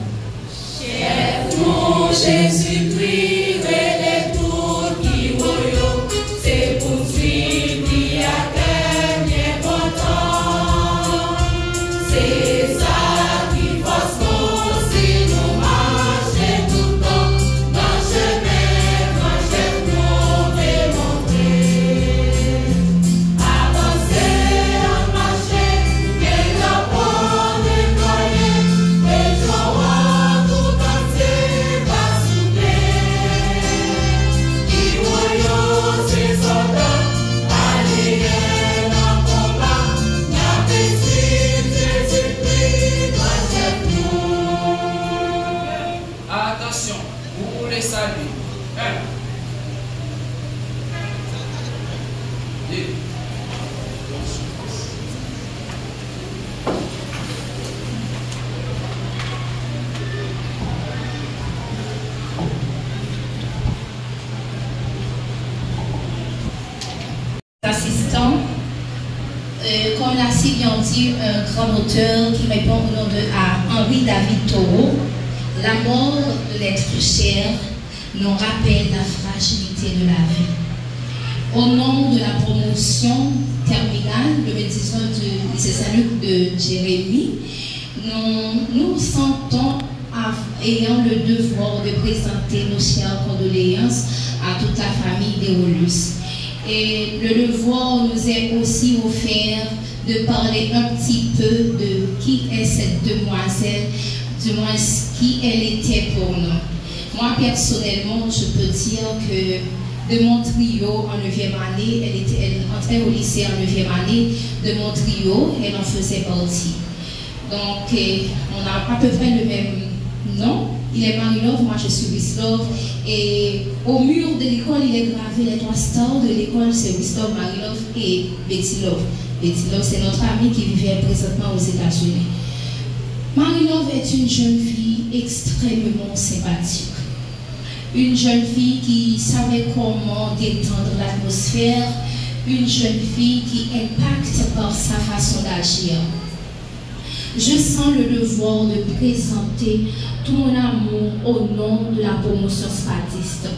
Chèf nou Jezikri rele tout Kiwo yo. Se pou swiv li ak dènye bon tan. Se sa ki fòs nou si nou mache toutan nan chemen gran chèf nou te montre. Avanse, ann mache, men drapo deplwaye, lejyon an tout antye va souple. Kiwo yo se sòlda aliye nan konba, n ap swiv Jezikri kòm chèf nou. Atansyon, pou le sali. En. De. Assistant, euh, comme l'a si bien dit un grand auteur qui répond au nom de à Henri David Thoreau, la mort de l'être cher nous rappelle la fragilité de la vie. Au nom de la promotion terminale deux mille dix-neuf du lycée Saint-Luc de Jérémie, nous nous sentons av-, ayant le devoir de présenter nos chères condoléances à toute la famille Derolis. Et le devoir nous est aussi offert de parler un petit peu de qui est cette demoiselle, du moins qui elle était pour nous. Moi, personnellement, je peux dire que de mon trio en neuvième année, elle était, elle entrait au lycée en neuvième année, de mon trio, elle en faisait partie. Donc, euh, on a à peu près le même nom. Il est Marie-Love, moi je suis Wislove. Et au mur de l'école, il est gravé les trois stars de l'école, c'est Wislove, Marie-Love et Betty Love. Betty Love, c'est notre amie qui vivait présentement aux États-Unis. Marie-Love est une jeune fille extrêmement sympathique. Une jeune fille qui savait comment détendre l'atmosphère, une jeune fille qui impacte par sa façon d'agir. Je sens le devoir de présenter tout mon amour au nom de la promotion Spatiste.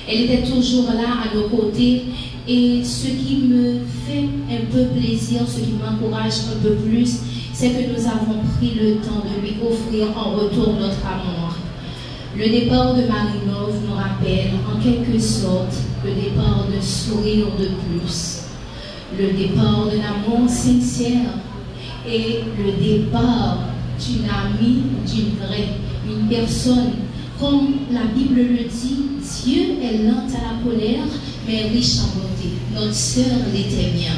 Elle était toujours là à nos côtés et ce qui me fait un peu plaisir, ce qui m'encourage un peu plus, c'est que nous avons pris le temps de lui offrir en retour notre amour. Le départ de Marie-Love nous rappelle en quelque sorte le départ d'un sourire de plus, le départ d'un amour sincère et le départ d'une amie, d'une vraie, une personne. Comme la Bible le dit, Dieu est lent à la colère, mais riche en bonté. Notre sœur l'était bien.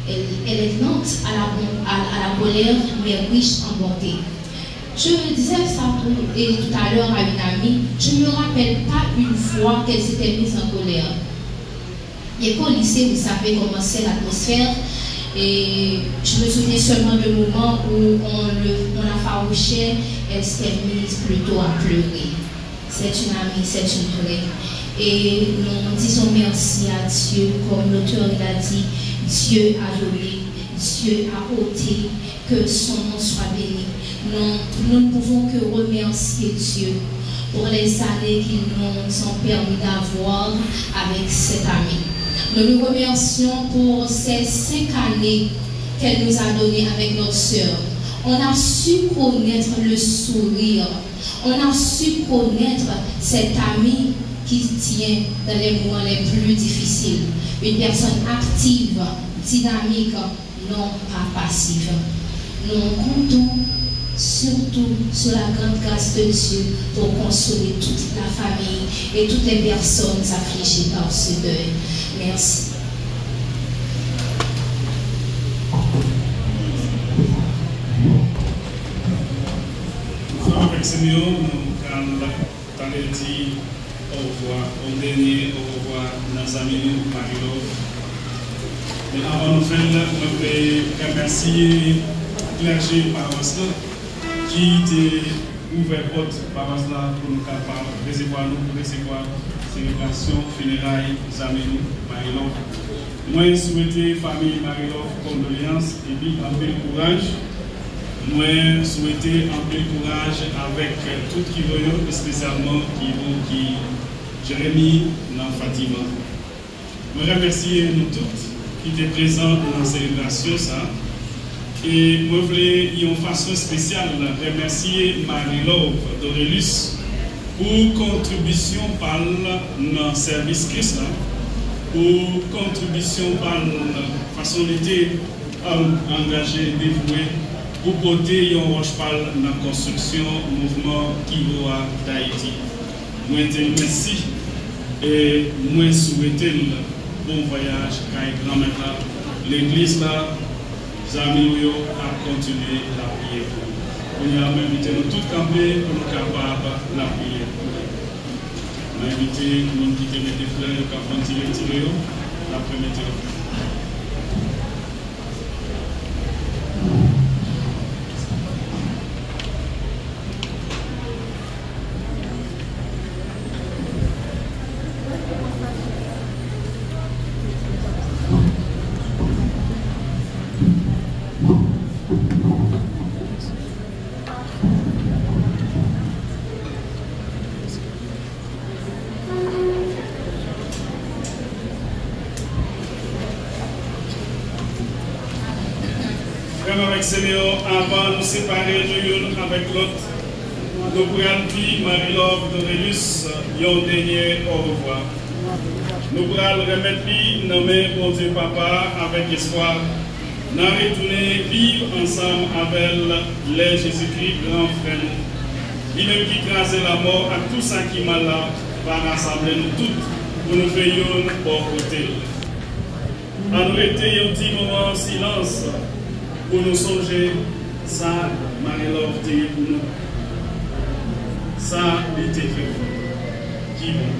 Elle, elle est lente à la, bon- à, à la colère, mais riche en bonté. Je disais ça tout, et tout à l'heure à une amie. Je ne me rappelle pas une fois qu'elle s'était mise en colère. Et qu'au lycée, vous savez comment c'est l'atmosphère. Et je me souviens seulement de moments où on, le, on la farouchait, elle s'est mise plutôt à pleurer. C'est une amie, c'est une vraie. Et nous disons merci à Dieu, comme l'auteur il a dit, Dieu a donné, Dieu a ôté, que son nom soit béni. Nous, nous ne pouvons que remercier Dieu pour les années qu'il nous ont permis d'avoir avec cette amie. Nous le remercions pour ces cinq années qu'elle nous a données avec notre sœur. On a su connaître le sourire. On a su connaître cette amie qui tient dans les moments les plus difficiles. Une personne active, dynamique, non pas passive. Nous comptons surtout sur la grande grâce de Dieu pour consoler toute la famille et toutes les personnes affligées par ce deuil. Merci. Ansanm avèk Simeon, nou pral talè di orevwa, yon dènye orevwa nan zanmi nou, Marie Love. Men anvan nou fè l, mwen vle remèsye klèje pawas la ki te ouvè pòt pawas la pou nou kapab resevwa nou, pou resevwa selebrasyon fineray zanmi nou, Marie Love. Mwen swete fanmi Marie Love kondoleyans epi anpil kouraj. Mwen swete anpil kouraj avèk tout kivo yo, espesyalman kivo ki Jeremy nan Fatima. Mwen remèsye nou tout ki te prezan nan selebrasyon sa a. E mwen vle yon fason espesyal remèsye Marie Love Dorelus pou kontribisyon pa l nan sèvis Kris la, pou kontribisyon pa l, fason li te, um, angaje, devwe pou pote yon wòch pa l nan konstriksyon mouvman Kivo a Dayiti. Mwen di l mèsi e mwen swete l bon vwayaj kay Granmèt la, legliz la, zanmi w yo ap kontinye lapriyè pou ou. Kounye a, mwen envite nou tout kanpe pou nou kapab lapriyè pou li. Mwen envite moun ki te mete flè yo k ap vann ti retire yo, n ap remete yo. Frè m avèk sè m yo, anvan nou separe nou youn avèk lòt, nou pral di Marie Love Dorelus yon dènye orevwa. Nou pral remèt li nan men Bondye Papa avèk espwa n a retounen viv ansanm avè l lè Jezikri, gran frè nou, li menm ki kraze lanmò ak tou sa ki mal la, va rasanble nou tout Pou nou fè youn bò kote l. Ann rete yon ti moman an silans pou nou sonje sa Marie Love te ye pou nou, sa li te fè pou nou. Ki bon.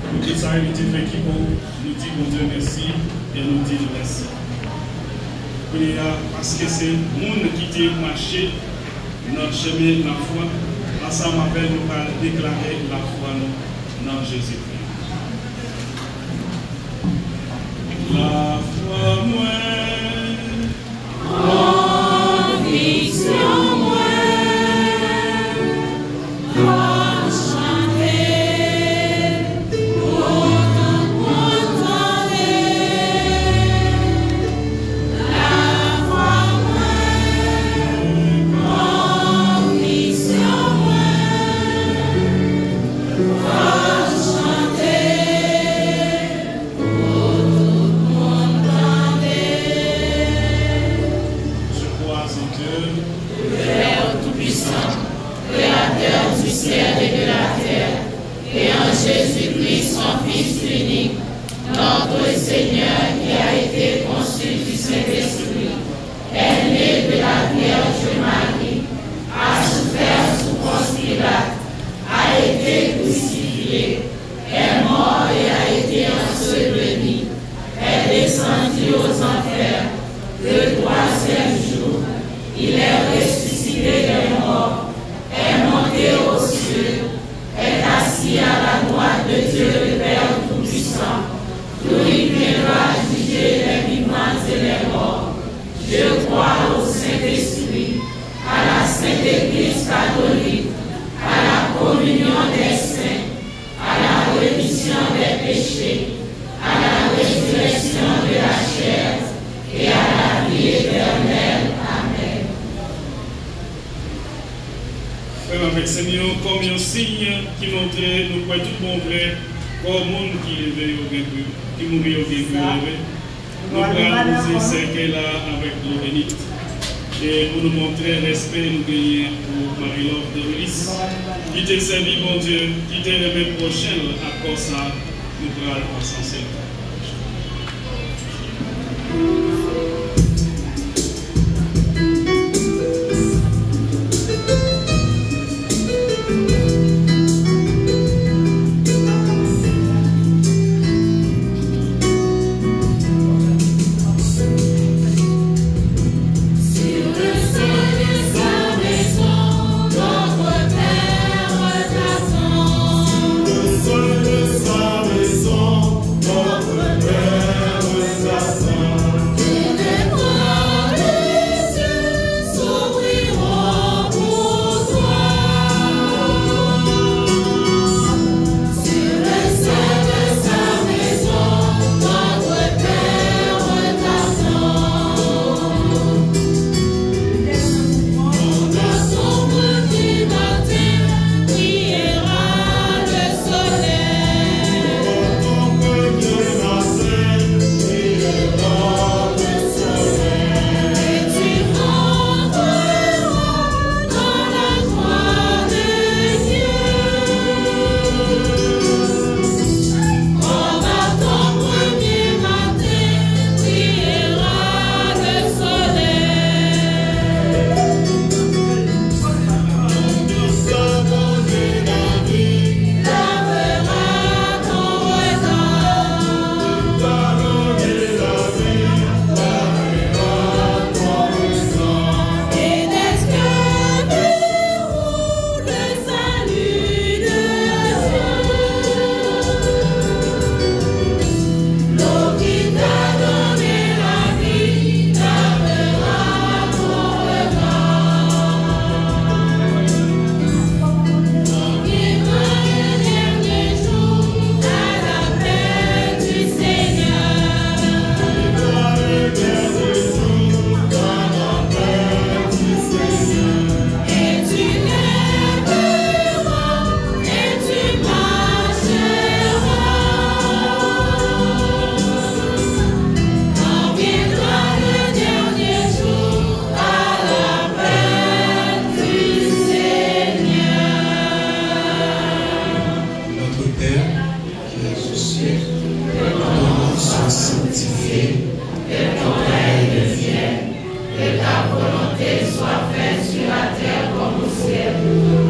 Pou tout sa li te fè ki bon, nou di Bondye mèsi e nou di l mèsi. Kounye a, paske se moun ki te mache nan chemen lafwa, ansanm avè l, nou pral deklare lafwa nou nan Jezikri. Lafwa mwen, konviksyon mwen, m ap chante pou tout moun tande. Lafwa mwen, konviksyon mwen, m ap chante. Pou tout moun tande. Je crois en Dieu, le Père Tout-Puissant, Créateur du ciel et de la terre, et en Jésus-Christ, son Fils unique, notre Seigneur, qui a été conçu du Saint-Esprit, est né de la Vierge Marie, a souffert sous Ponce Pilate, a été crucifié, est mort et a été enseveli, est descendu aux enfers, le troisième jour, il est ressuscité des morts, est monté aux cieux, est assis à la droite de Dieu le Père Tout-Puissant, d'où il viendra juger les vivants et les morts. Je crois au Saint-Esprit, à la Sainte Église catholique, à la communion des saints, à la rémission des péchés, à la résurrection de la chair et à la vie éternelle. Amen. Frè m avèk sè m yo, kòm yon siy ki montre nou kwè tout bon vre, kò moun ki leve yo gen pou, ki mouri yo gen pou yo leve. Nou pral wouze sèkèy la avèk dlo beni. E pou nou montre respè nou genyen pou Marie Love Derulis, ki te sèvi Bondye, ki te renmen pwochen l ak kò sa, nou pral ansanse l.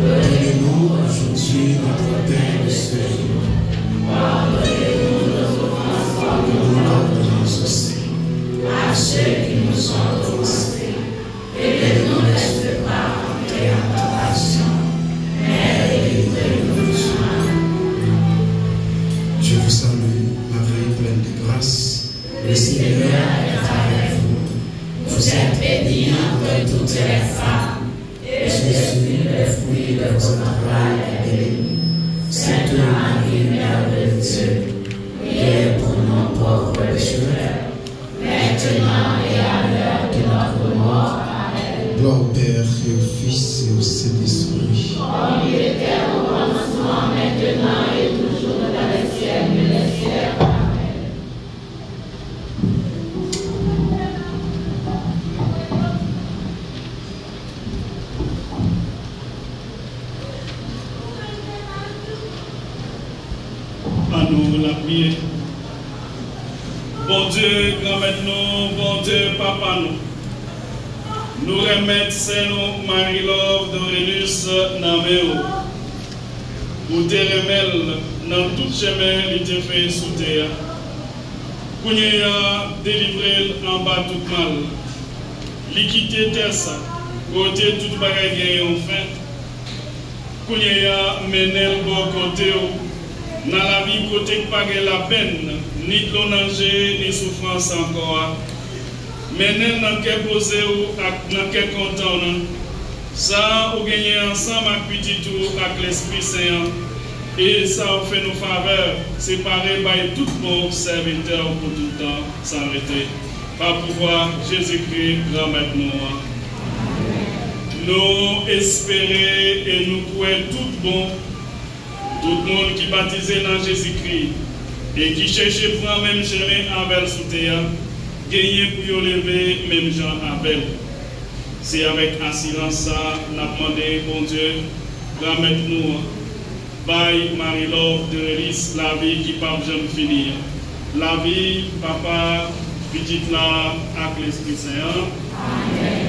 Donne-nous aujourd'hui notre pain de ce jour. Pardonnez-nous nos offenses comme nous pardonnons aussi à ceux qui nous ont offensés. Et ne nous laisse pas entrer en tentation, mais délivre-nous du mal. Je vous salue, Marie pleine de grâce. Le Seigneur est avec vous. Vous êtes bénie entre toutes les femmes, et Jésus, le fruit de vos entrailles, est béni. Sainte Marie, Mère de Dieu, priez pour nous pauvres pécheurs, maintenant et à l'heure de notre mort. Amen. Gloire au Père et au Fils et au Saint-Esprit. Comme il était au commencement, maintenant et toujours, dans les siècles des siècles. Amen. Ann nou lapriyè. Bondye, Granmèt nou, Bondye, Papa nou, nou renmèt sè nou Marie Love Dorelus nan men w. Ou te renmen l nan tout chemen li te fè sou tè a. Kounye a, delivre l anba tout mal. Li kite tè sa, kote tout bagay gen yon fen. Kounye a, mennen l bò kote w, nan lavi kote k pa gen lapenn, ni dlo nan je, ni soufrans ankò a. Mennen l nan kè poze w ak nan kè kontan w nan. Sa ou genyen ansanm ak Pitit ou ak Lespri Sen an, e sa ou fè nou favè, separe bay tout bon sèvitè w pou tout tan, san rete. Pa pouvwa Jezikri, Granmèt nou an. Nou espere e nou kwè tout bon, tout moun ki batize nan Jezikri e ki chèche pran menm chemen avè l sou tè a, genyen pou yo leve menm jan avè l. Se avèk asirans sa a n ap mande Bondye, Granmèt nou an, bay Marie Love Dorelus lavi ki p ap janm fini an. Lavi Papa, Pitit la ak Lespri Sen an. Amèn.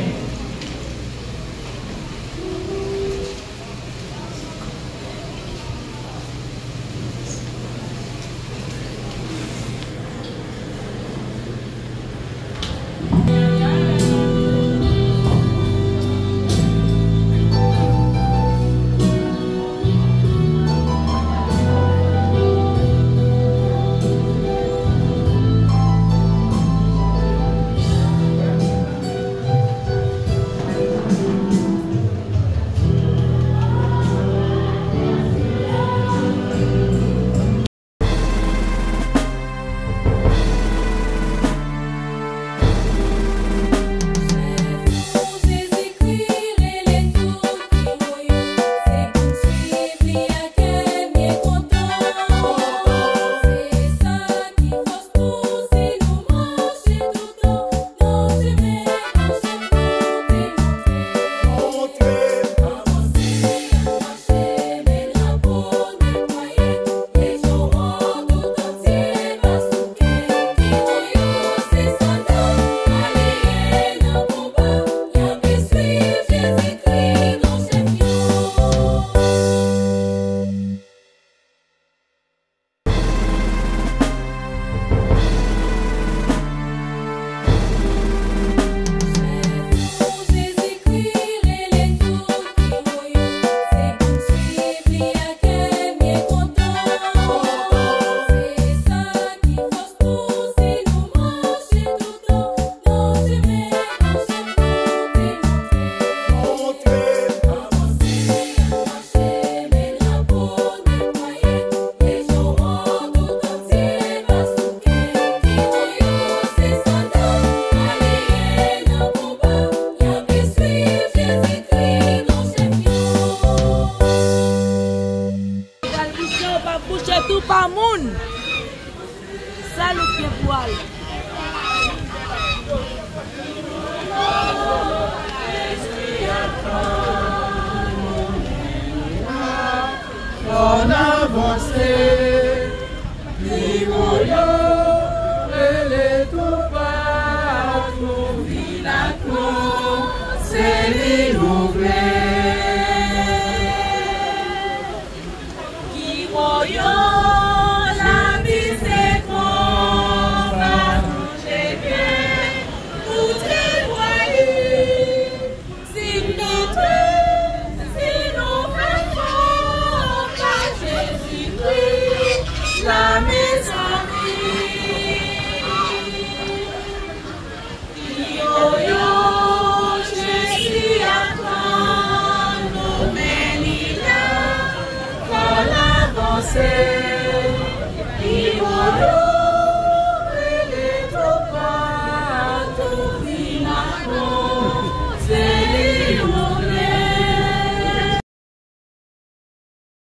Li nou vle. Ki woyo lavi se konba manje byen pou te vwa li. Si m doute, si nou fè fò pa Jezikri la, mezanmi. Yo, yo, Jezi ap tann nou, men li la, fò n avanse. Li bon,